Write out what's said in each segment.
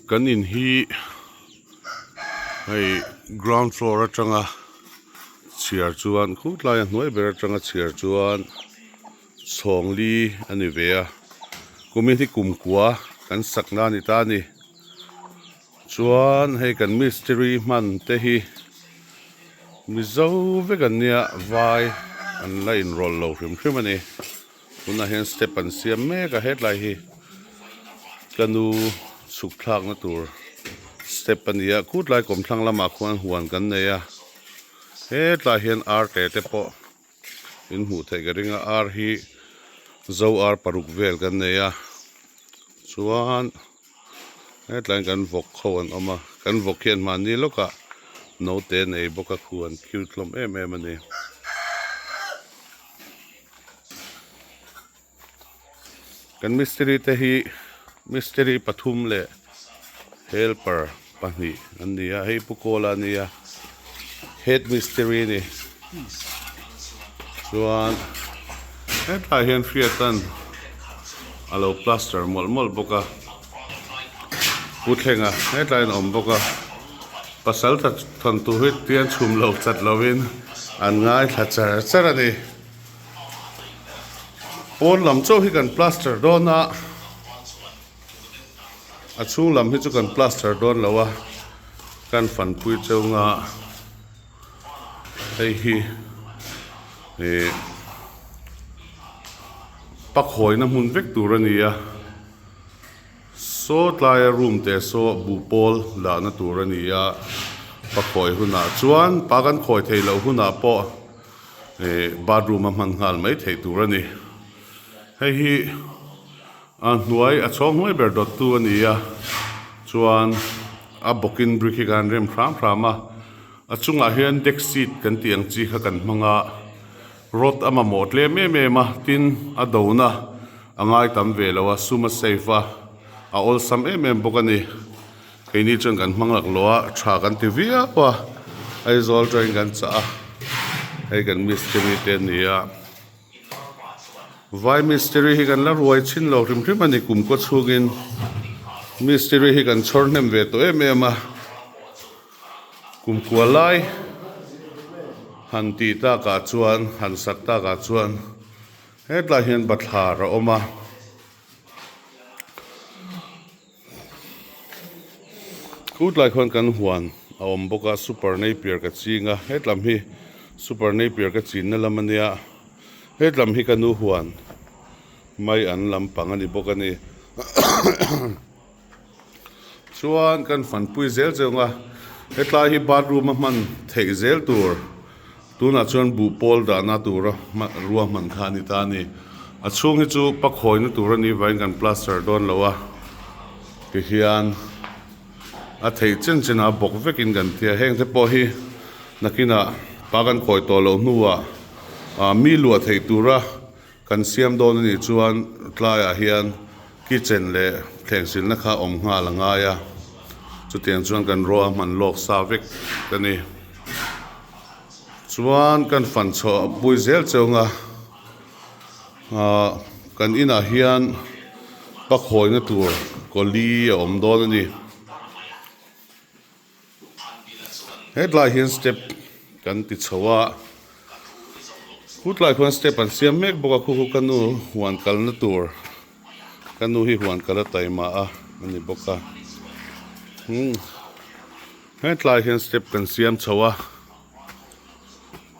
Kan in hi hei ground floor atanga chhiar chuan khutlai a hnuai ber atanga chhiar chuan chhawng li a ni ve a kumin hi kumkua kan sak na a ni ta a ni chuan hei kan mistiri hman te hi mizo vek an nia vai an la inrawlh lo hrim hrim a ni. Tunah hian step an siam mek a hetlai hi ka nu chhuk thlakna tur step a ni a khutlai kawmthlang lamah khuan huan kan nei a hetlai hian ar te te pawh in hmuh theih ka ring a ar hi zo ar paruk vel kan nei a chuan hetlai hian kan vawk ho an awm a kan vawk hian mahni lawkah naute nei bawk a khu an cute hlawm em em a ni. Kan mistiri te hi mistiri pathum leh helper pahnih an ni a hei pu kawla a nia head mistiri a ni chuan hetlaiah hian hriatan a lo plaster mawlh mawlh bawk a pu thlenga hetlaiah hian a awm bawk a. Pasal thawntu hi tian chhum lo chat lovin an ngaithla char char a ni. Pawn lam chauh hi kan plaster dawn a, a chhung lam hi chu kan plaster dawn lo a, kan fanpui chunga hei hi ih pakhawina hmun vek tur a ni a. Saw tlaia room te saw buh pawl dahna tur a ni a, pa khawi hunah chuan pa kan khawi theih loh hunah pawh ih bathroom a hman nghal mai theih tur a ni. Hei hi a hnuai a chhawng hnuai ber dawt tu a ni a, chuan a bawkin brick hi kan rem hram hram a, a chungah hian deck sheet kan tih ang chi kha kan hmang a. Rod a mamawh tlem em em a, tin a dona a ngai tam ve lo a, sum a safe a, a awlsam em em bawk a ni. Keini chuan kan hmang lak lo a, tha kan ti viau a, Aizawl atangin kan chah a, hei kan mistiri te a ni a. Vai mistiri hi kan la ruai chhin lo hrim hrim a ni kum kaw chhungin mistiri hi kan chhawr hnem ve tawh em em a. Kumkua lai han tih takah chuan han sak takah chuan hetlai hian bathlar a awm a. Khutlai khuan kan huan a awm bawk a super napier ka ching a hetlam hi super napier ka chinna lam a nia hetlam hi ka nu huan mai an lampang a ni bawk a ni. Chuan kan fanpui zel cheng a, hetlai hi bathroom a hman theih zel tur tunah chuan buh pawl dahna tura ruahman kha a ni ta a ni. A chhung hi chu pakhawina tur a nih vangin kan plaster dawn lo a, tihian a theih chen chen ah bawk vekin kan tia heng te pawh hi nakinah pa kan khawi tawh loh hnuah ah mi luah theih tura Kan siam dawn a nih chuan tlaiah hian kitchen leh thlengsilna kha awm nghal a ngai a, chutiang chuan kan ruah a hman lawk sa vek a ni. Chuan kan fan chhuah pui zel cheng a, ahh kan inah hian pakhawina tur kawli a awm dawn a ni. Hetlai hian step kan ti chho a khutlai khuan step an siam mek bawk a khu khu ka nu huan kalna tur ka nu hi huan kal a taima a a ni bawk a umm hetlai hian step kan siam chho a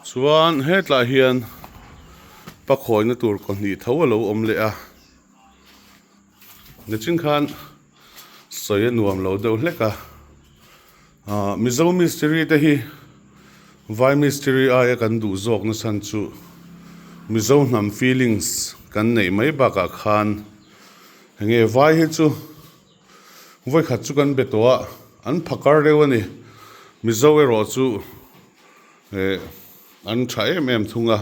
chuan hetlai hian pakhawina tur kaw hnih tho a lo awm leh a nichin khan. Sawi a nuam lo deuh hlek a, ah Mizo mistiri te hi vai mistiri aia kan duh zawk na chhan chu Mizo hnam feelings kan neih mai bakah khan enge vai hi chu vawikhat chu kan be tawh a an phakar deuh a ni Mizo erawh chu eh An tha em em thung a,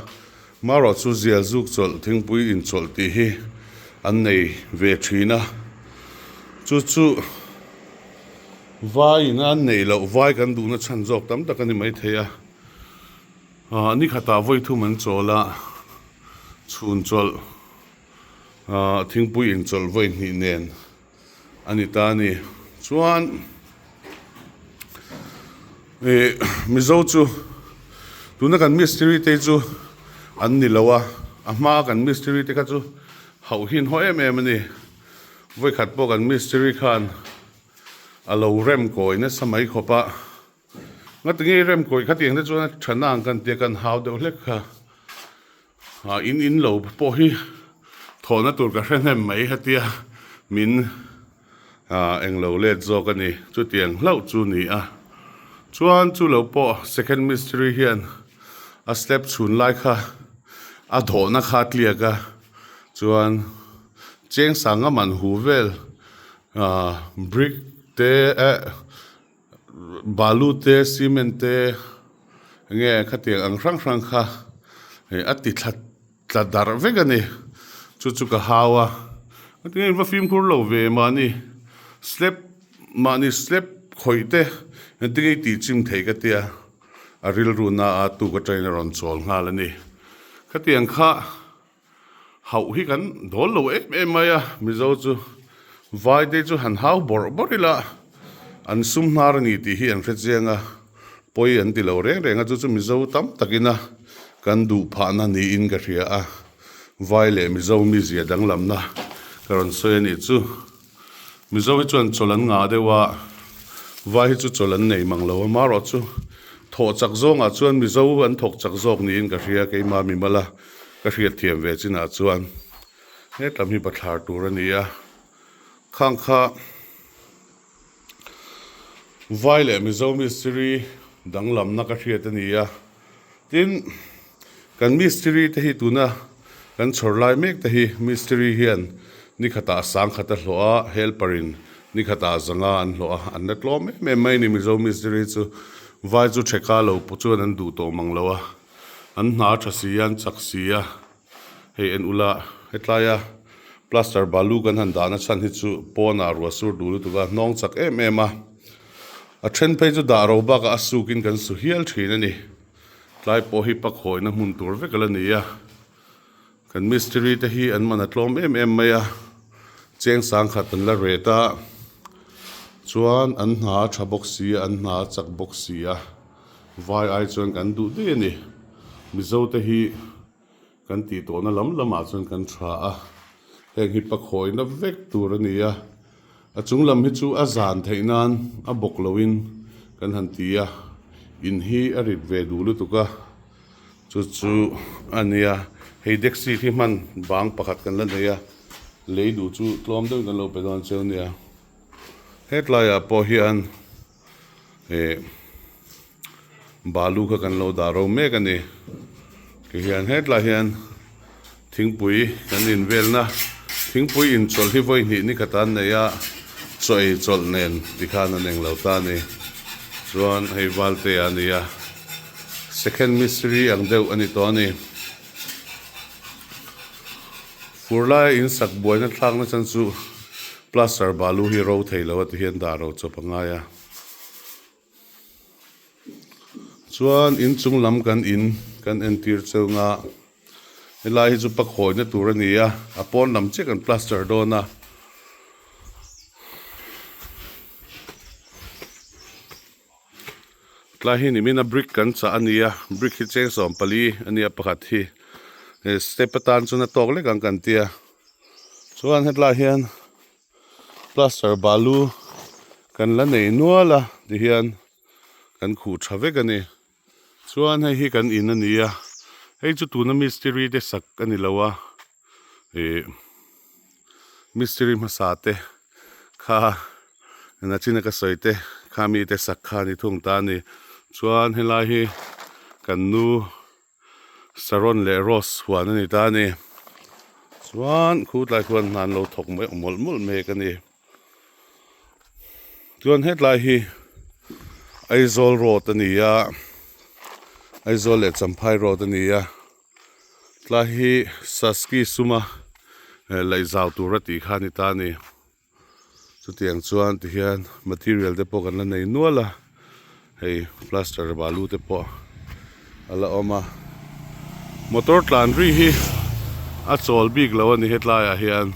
marawh chu zial zuk chawlh thingpui inchawlh tih hi an nei ve thin a, chu chu vai ina an neih loh vai kan duhna chhan zawk tam tak a ni maithei a, ah ni khatah vawi thum an chawl a, chhun chawlh ah thingpui inchawlh vawi hnih nen a ni ta a ni. Chuan ih Mizo chu tuna kan mistiri te chu an ni lo a, a hmaa kan mistiri te kha chu hauh hin haw em em a ni. Vawikhat pawh kan mistiri khan a lo rem kawi nasa mai khawp a, ngatinge rem kawi khatiang te chuan a tha nang kan tia kan hau deuh hlek kha. Ah in in lo pawh hi thawhna tur ka hre hnem mai hetia min ah englo let zawk a ni chutiang hlauh chu ni a chuan chu lo pawh second mistry hian a step chhun lai kha a dawhna kha a tliak a chuan cheng sanga man hu vel ah brick te eh. Balu te cement te enge khatiang ang hrang hrang kha ih a ti thla tla darh vek a ni chu chu ka hau a tinge va fimkhur lo ve mahni slab mahni slab khawih te engtin nge i tih chim theih ka tia a rilru na a tuk atangin a rawn chawl nghal a ni khatiang kha. Hauh hi kan dawl lo em em mai a, Mizo chu vai te chu han hau bawrh bawrh ila an sum hnar a ni tih hi an hre chiang a, pawi an ti lo reng reng a, chu chu Mizo tam takin a kan duh phahna niin ka hria a, vai leh Mizo mizia danglamna ka rawn sawi a nih chu. Mizo hi chuan chawlh an ngah deuh a, vai hi chu chawlh an nei mang lo a, marawh chu thawh chak zawngah chuan Mizo an thawk chak zawk niin ka hria keimah mimala ka hriat thiam ve chinah chuan hetlam hi bathlar tur a ni a, khang kha vai leh Mizo mistiri danglamna ka hriat a ni a, tin kan mistiri te hi tuna kan chhawr lai mek te hi mistiri hian ni khatah sangkhat a hlawh a, helper in ni khatah zanga an hlawh a, an la tlawm em em mai a ni Mizo mistiri chu vai chu theka lo pawh chuan an duh tawh mang lo a. An hna a tha si a, an chak si a, hei en ula hetlaia plaster balu kan han dahna chhan hi chu pawnah ruah sur duh lutuk a, hnawng chak em em a, a then phei chu dah ro bakah a sukin kan su hial thin a ni, tlai pawh hi pakhawina hmun tur vek a la ni a, kan mistiri te hi an man a tlawm em em mai a, cheng sangkhat an la ret a, chuan an hna a tha bawk si a, an hna a chak bawk si a. Vai ai chuan kan duh daih a ni. Mizo te hi kan tih tawhna lam lamah chuan kan tha a, heng hi pakhawina vek tur a ni a, a chung lam hi chu a zan theih nan a bawk loin kan han ti a, in hi a rit ve duh lutuk a, chu chu a nia. Hei taxi hi hman bang pakhat kan la nei a, lei duh chu tlawm deuhin kan lo pe dawn cheu nia. Hetlaiah pawh hian. Ih balu kha kan lo dah ro mek a ni tihian hetlai hian thingpui kan in velna thingpui inchawlh hi vawi hnih ni khat an nei a chaw ei chawlh nen tikhan an englo ta a ni chuan hei valte a ni a second mistiri ang deuh a ni tawh a ni fur laia in sak buaina thlakna chan chu. Plaster balu hi ro thei lo a ti hian dah ro chawp a ngai a. Chuan inchung lam kan in kan entir cheu nga helai hi chu pakhawina tur a ni a, a pawn lam chiah kan plaster dawn a. Tlai hi nimin a brick kan chah a ni a, brick hi cheng 14 a nia pakhat hi step atan chuan a tawk lek ang kan tia. Chuan hetlai hian plaster balu kan la nei nual a tihian kan khuh tha vek a ni. Chuan hei hi kan in a ni a, hei chu tuna mistiri te sak a ni lo a ih mistiri hmasa te kha nachina ka sawi te kha mi te sak kha a ni thung ta a ni. Chuan helai hi kan nu. Saron leh rose huan a ni ta a ni. Chuan khu tlai khuan hna an lo thawk mai mawlh mawlh mek a ni. Chuan hetlai hi Aizawl road a ni a, Aizawl leh Champhai road a ni a. Tlai hi Saski suma laihzau tur a tih kha a ni ta a ni. Chutiang chuan tihian material te pawh kan la nei nual a, hei plaster balu te pawh a la awm a, motor tlan ri hi a chawl bik lo a ni hetlaiah hian.